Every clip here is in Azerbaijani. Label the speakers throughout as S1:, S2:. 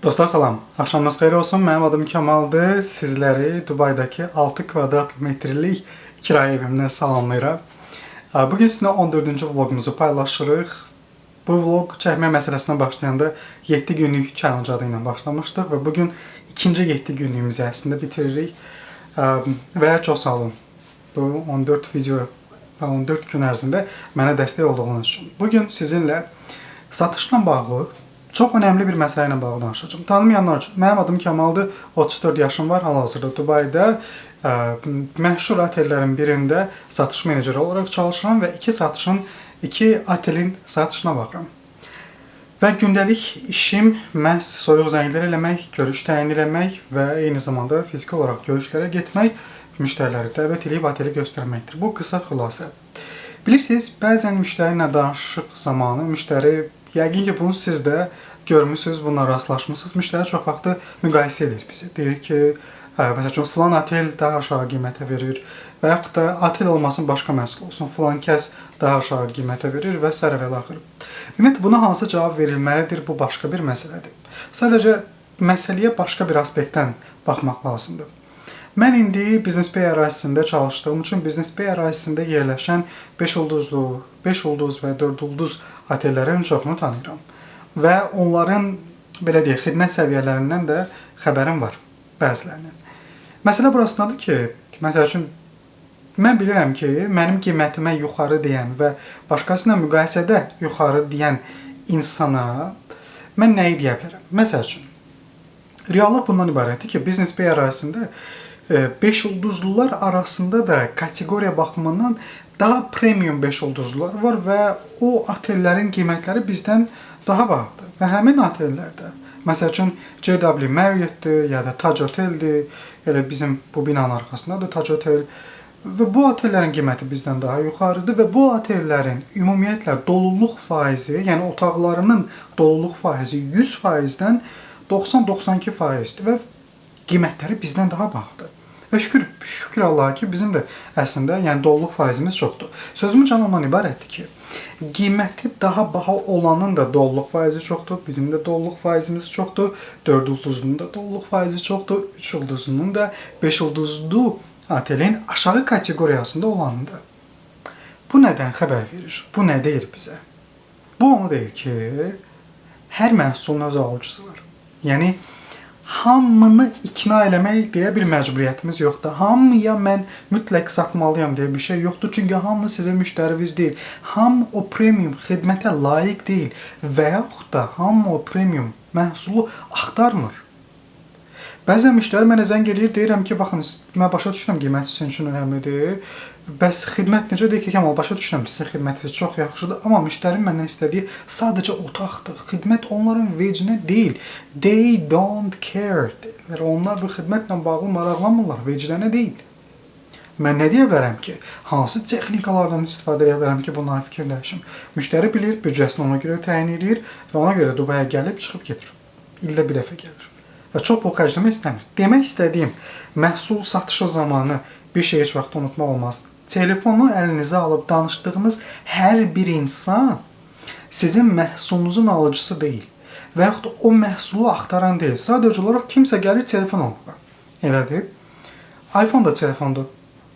S1: Dostlar, salam. Axşamınız xeyir olsun. Mənim adım Kamaldır. Sizləri Dubaydakı 6 kvadrat metrlik kirayə evimdən salamlayıram. Bugün sizinlə 14-cü vloqumuzu paylaşırıq. Bu vloq çəkmə məsələsinə başlayanda 7 günlük challenge adı ilə başlamışdıq və bugün ikinci 7 günlüyümüzü əslində bitiririk. Və çox sağ olun. Bu 14 video və 14 gün ərzində mənə dəstək olduğunuz üçün. Bugün sizinlə satışla bağlı çox önəmli bir məsələ ilə bağlı danışacağım. Tanımayanlar üçün, mənim adım Kamaldır, 34 yaşım var, hal-hazırda Dubayda məşhur otellərin birində satış meneceri olaraq çalışıram və iki otelin satışına baxıram. Və gündəlik işim məhz soyuq zənglər eləmək, görüş təyin eləmək və eyni zamanda fiziki olaraq görüşlərə getmək, müştəriləri dəvət eləyib oteli göstərməkdir. Bu qısa xülasə. Bilirsiniz, bəzən müştəri ilə danışıq zamanı müştəri, yəqin ki, bunu siz də görmüsünüz, bununla rastlaşmısınız. Müştəri çox vaxtı müqayisə edir bizi. Deyir ki, məsəl üçün filan otel daha aşağı qiymətə verir və yaxud da otel olmasın, başqa məhsul olsun, filan kəs daha aşağı qiymətə verir və sairə və ilaxır. Ümumiyyətlə buna hansı cavab verilməlidir, bu başqa bir məsələdir. Sadəcə məsələyə başqa bir aspektdən baxmaq lazımdır. Mən indi Business Bay ərazisində çalışdığım üçün Business Bay ərazisində yerləşən 5 ulduzlu, 5 ulduz və 4 ulduz otellərin çoxunu tanıyıram. Və onların, belə deyək, xidmət səviyyələrindən də xəbərim var bəzilərinin. Məsələ burasındadır ki, məsəl üçün mən bilirəm ki, mənim qiymətimə yuxarı deyən və başqası ilə müqayisədə yuxarı deyən insana mən nəyi deyə bilərəm? Məsəl üçün, reallıq bundan ibarətdir ki, Business Bay ərazisində 5 ulduzlular arasında da kateqoriya baxımından daha premium 5 ulduzlular var və o otellərin qiymətləri bizdən daha bahalıdır. Və həmin otellərdə, məsəl üçün JW Marriott-dir, ya da Taj Hotel-dir, elə bizim bu binanın arxasındadır Taj Hotel. Və bu otellərin qiyməti bizdən daha yuxarıdır və bu otellərin ümumiyyətlə doluluq faizi, yəni otaqlarının doluluq faizi 100%-dən 90-92 faizdir və qiymətləri bizdən daha bahalıdır. Və şükür, şükür Allaha ki, bizim də əslində, yəni doluluq faizimiz çoxdur. Sözümün canı ondan ibarətdir ki, qiyməti daha baha olanın da doluluq faizi çoxdur, bizim də doluluq faizimiz çoxdur, 4 ulduzunun da doluluq faizi çoxdur, 3 ulduzunun da, 5 ulduzlu otelin aşağı kateqoriyasında olanın da. Bu nədən xəbər verir? Bu nə deyir bizə? Bu onu deyir ki, hər məhsulun öz alıcısı var. Yəni hamını ikna eləmək deyə bir məcburiyyətimiz yoxdur. Hamıya mən mütləq satmalıyam deyə bir şey yoxdur. Çünki hamı sizin müştəriniz deyil. Hamı o premium xidmətə layiq deyil və yaxud da hamı o premium məhsulu axtarmır. Bəzən müştəri mənə zəng eləyir, deyirəm ki, baxın, mən başa düşürəm qiymət sizin üçün önəmlidir. Bəs xidmət necə? Deyir ki, Kamal, başa düşürəm, sizin xidmətiniz çox yaxşıdır, amma müştərinin məndən istədiyi sadəcə otaqdır. Xidmət onların vecinə deyil. They don't care deyirlər. Onlar bu xidmətlə bağlı maraqlanmırlar, veclərinə deyil. Mən nə deyə bilərəm ki? Hansı texnikalardan istifadə edə bilərəm ki, bunları fikirləşim? Müştəri bilir, büdcəsini ona görə təyin eləyir və ona görə Dubaya gəlib çıxıb gedir. İldə bir dəfə gəlir. Və çox pul xərcləmək istəmir. Demək istədiyim, məhsul satışı zamanı bir şey heç vaxt unutmaq olmaz. Telefonu əlinizə alıb danışdığınız hər bir insan sizin məhsulunuzun alıcısı deyil və yaxud da o məhsulu axtaran deyil. Sadəcə olaraq kimsə gəlir telefon almağa. Elədir? iPhone da telefondur,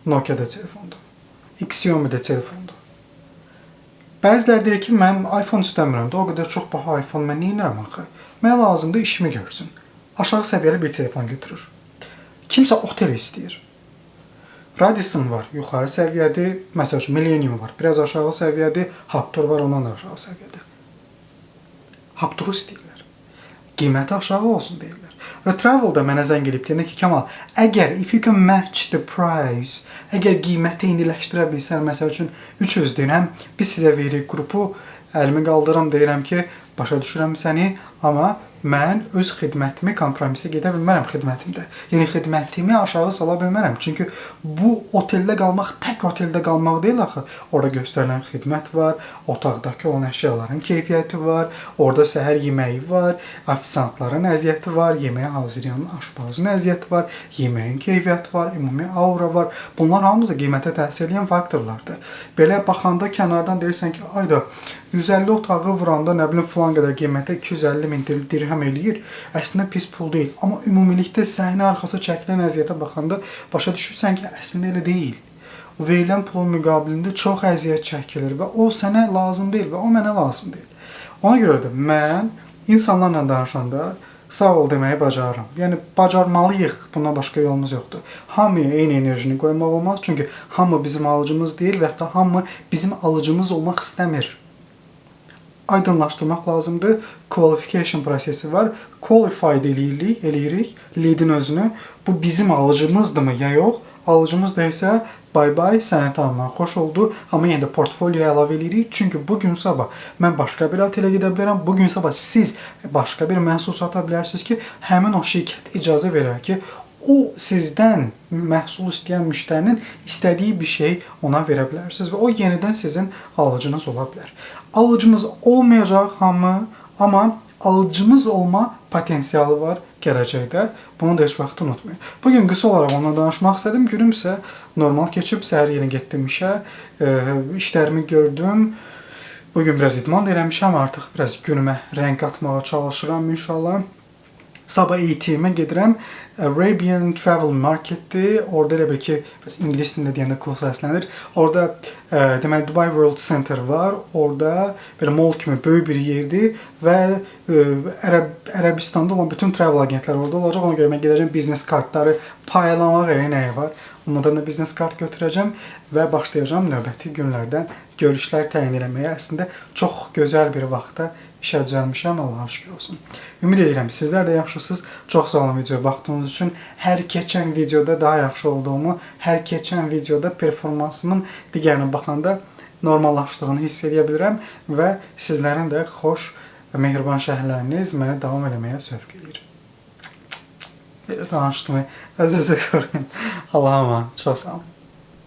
S1: Nokia da telefondur, Xiaomi də telefondur. Bəziləri deyir ki, mən iPhone istəmirəm də, o qədər çox baha iPhone mən nə edirəm axı? Mənə lazımdır işimi görsün. Aşağı səviyyəli bir telefon götürür. Kimsə otel istəyir. Radisson var, yuxarı səviyyədir. Məsəl üçün Millennium var, biraz aşağı səviyyədir. Habtoor var, ondan da aşağı səviyyədə. Habtoru istəyirlər. Qiyməti aşağı olsun deyirlər. Və Travel da mənə zəng edib deyəndə ki, Kamal, əgər if you can match the price, əgər qiyməti eyniləşdirə bilsən, məsəl üçün 300 dirhəm, biz sizə veririk qrupu, əlimi qaldıram, deyirəm ki, başa düşürəm səni, amma mən öz xidmətimi kompromisə gedə bilmərəm xidmətimdə. Yəni xidmətimi aşağı sala bilmərəm. Çünki bu oteldə qalmaq tək oteldə qalmaq deyil axı. Orada göstərilən xidmət var, otaqdakı olan əşyaların keyfiyyəti var, orada səhər yeməyi var, ofisiantların əziyyəti var, yeməyi hazırlayan aşpazın əziyyəti var, yeməyin keyfiyyəti var, ümumi aura var. Bunlar hamısı qiymətə təsir edən faktorlardır. Belə baxanda kənardan deyirsən ki, ayda 150 otağı vuranda nə bilim filan qədər qiymətə 250 min dirhəm eləyir. Əslində pis pul deyil. Amma ümumilikdə səhnə arxası çəkilən əziyyətə baxanda başa düşürsən ki, əslində elə deyil. O verilən pulun müqabilində çox əziyyət çəkilir və o sənə lazım deyil və o mənə lazım deyil. Ona görə də mən insanlarla danışanda sağ ol deməyi bacarıram. Yəni bacarmalıyıq. Bundan başqa yolumuz yoxdur. Hamıya eyni enerjini qoymaq olmaz, çünki hamı bizim alıcımız deyil və hətta hamı bizim alıcımız olmaq istəmir. Aydınlaşdırmaq lazımdır. Qualification prosesi var. Qualified eləyirik leadin özünü. Bu bizim alıcımızdırmı ya yox? Alıcımız deyilsə, bye bye, sənə tanımaq xoş oldu. Amma yenə də portfolioya əlavə eləyirik. Çünki bu gün sabah mən başqa bir otelə gedə bilərəm. Bu gün sabah siz başqa bir məhsul sata bilərsiniz ki, həmin o şirkət icazə verər ki, o sizdən məhsul istəyən müştərinin istədiyi bir şey ona verə bilərsiniz və o yenidən sizin alıcınız ola bilər. Alıcımız olmayacaq hamı, amma alıcımız olma potensialı var gələcəkdə. Bunu da heç vaxt unutmayın. Bu gün qısa olaraq ondan danışmaq istədim. Günüm isə normal keçib. Səhər yenə getdim işə, işlərimi gördüm. Bugün biraz idman da eləmişəm, artıq biraz günümə rəng atmağa çalışıram inşallah. Sabah ATM-ə gedirəm. Arabian Travel Marketdir. Orada elə bil ki, bəs ingilis dilində deyəndə cool səslənir. Orada deməli Dubai World Center var. Orada belə mall kimi böyük bir yerdir və Ərəbistanda olan bütün travel agentləri orada olacaq. Ona görə mən gedəcəm biznes kartları paylamaq elə nəyi var. Onlardan da biznes kart götürəcəm və başlayacağam növbəti günlərdən görüşlər təyin eləməyə. Əslində çox gözəl bir vaxtda işə düzəlmişəm, Allaha şükür olsun. Ümid edirəm sizlər də yaxşısınız. Çox sağ olun videoya baxdığınız üçün. Hər keçən videoda daha yaxşı olduğumu, hər keçən videoda performansımın digərinə baxanda normallaşdığını hiss edə bilirəm və sizlərin də xoş və mehriban şərhləriniz məni davam eləməyə sövq eləyir. Danışdım. Öz-özə qoruyun. Allah'a emanet. Çox sağ olun.